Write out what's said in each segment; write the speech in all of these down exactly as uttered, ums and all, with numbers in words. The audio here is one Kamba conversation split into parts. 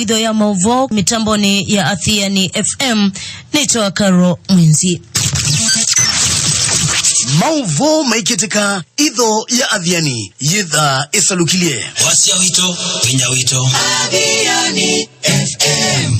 Itho ya maũvoo mĩtambonĩ ya Athiani F M, nĩtwa Karo Mwinzi. Maũvoo maikĩtĩka itho ya Athiani yĩtha ĩsalukilye. Wasya witũ, vinya witũ. Athiani F M.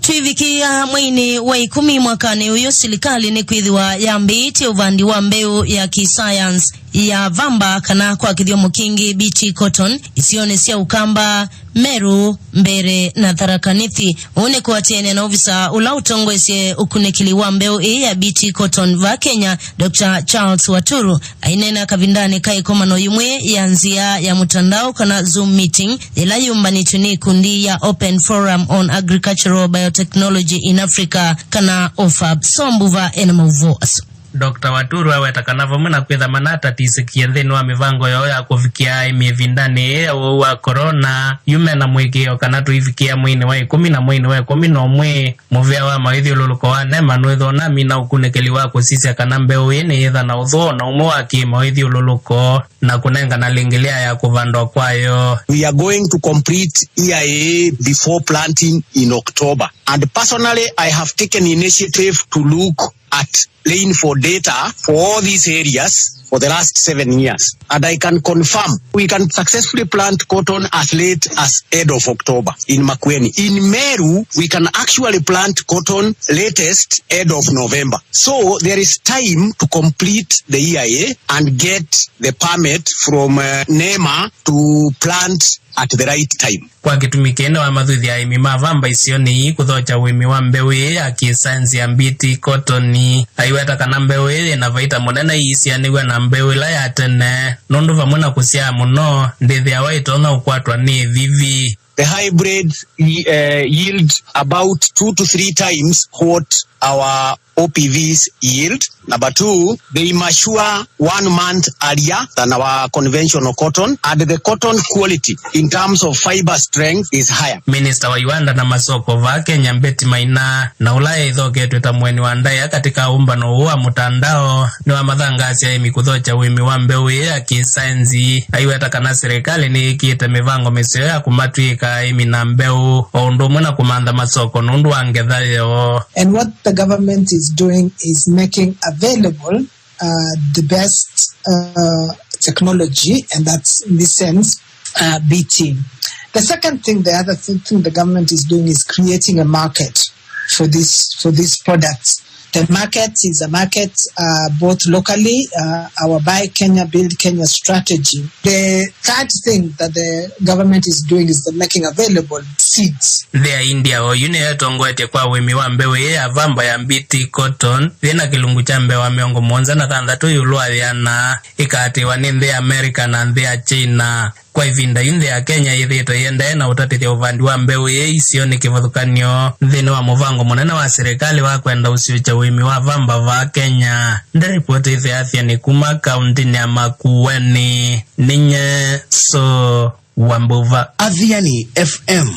Tũivikĩa mweinĩ wa ikũmi mwakanĩ ũyũ, silikalĩ nĩkwĩthĩwa yambĩĩtye ũvandi wa mbeũ ya kĩsayansi ya vamba, kana kwa kĩthyomo kĩngĩ B T cotton, isionĩ sya Ukamba, Meru, Mbeere na Tharaka Nithi. Ũũ nĩ kũatĩanĩa na ovisa ũla ũtongoesye ũkunĩkĩli wa mbeũ ĩĩ ya B T cotton va Kenya, Doctor Charles Waturu, aineena kavindanĩ ka ĩkomano yĩmwe ya nzĩa ya mũtandao kana Zoom meeting, yĩla yũmbanĩtw'e nĩ ikundi ya Open Forum on Agricultural Biotechnology in Africa, kana OFAB. Sombuva ena maũvoo asu. Doctor Waturu aweta kana vamwe na kwĩtha manatatisĩkie nthĩnĩ wa mĩvango yoo ya kũvikĩa aĩmi ĩvindanĩ yĩĩ ya ũwau wa corona, yu mena mũĩkĩĩo kana tũivikĩa mweinĩ wa ikũmi na mweinĩ wa ikũmi na ũmwe, mũvĩa wa mawĩthyũlũlũko wa NEMA nũĩthwa ũnamina ũkunĩkĩli wa kũsisya kana mbeũ ĩĩ nĩyĩtha na ũthũa o na ũmwe wa kĩ-mawĩthyũlũlũko na kũnengana lĩngĩ lĩa ya kũvandwa kwayo. We are going to complete E I A before planting in October. And personally, I have taken initiative to look at laying for data for all these areas for the last seven years. And I can confirm we can successfully plant cotton as late as end of October in Makueni. In Meru, we can actually plant cotton latest end of November. So there is time to complete the E I A and get the permit from, uh, NEMA to plant at the right time. Kwa kĩtumi kĩĩ, nĩwamathuthya aĩmi ma vamba isionĩ ii kũthokya ũĩmi wa mbeũ ĩĩ ya kĩsaenzi ya B T cotton. Aiweta kana mbeũ ĩĩ yĩna vaita mũnene iisianĩw'a na mbeũ ĩla ya tene, nũndũ vamwe na kũsyaa mũno, ndĩthĩawa ĩtonya ũkwatwa nĩ ĩvivi. The hybrid, uh, yield about two to three times what our O P Vs yield. Number two, they mature one month earlier than our conventional cotton, and the cotton quality in terms of fiber strength is higher. Minista wa iwanda na masoko va Kenya, Betty Maina, na ũla ethoketwe ta mũeni wa ndaĩa katika ũmbano ũũ wa mũtandao, nĩwamathangaasya aĩmi kũthokya ũĩmi wa mbeũ ĩĩ ya kĩsaenzi. Aiweta kana serikali nĩyĩkĩĩte mĩvango mĩseo ya kũmatw'ĩĩka aĩmi na mbeũ, o ũndũ ũmwe na kũmantha masoko nũndũ wa ngetha yoo. And what the government is doing is making available, uh, the best, uh, technology, and that's in this sense, uh, B T. The second thing, the other th-, thing the government is doing is creating a market for this, for these products. The market is a market, uh, both locally, uh, our Buy Kenya, Build Kenya strategy. The third thing that the government is doing is the making available seeds. Nthĩ ya India oyu nĩyo ĩtongoetye kwa ũĩmi wa mbeũ ĩĩ ya vamba ya B T cotton, yĩna kĩlungu kya mbee wa mĩongo mũonza na thanthatũ ĩũlũ wa yĩana, ĩkaatĩĩwa nĩ nthĩ ya America na nthĩ ya China. Kwa ĩvinda yu, nthĩ ya Kenya yĩthĩĩtwe ĩendee na ũtatĩthya ũvandi wa mbeũ ĩĩ isionĩ kĩvathũkany'o nthĩnĩ wa mũvango mũnene wa serikali wa kwenda ũsyũkya ũĩmi wa vamba vaa Kenya. Nĩ ripoti ĩthĩ ya Athiani kuma kaũntĩnĩ ya Makueni. Ninye So Wambuva. Athiani F M.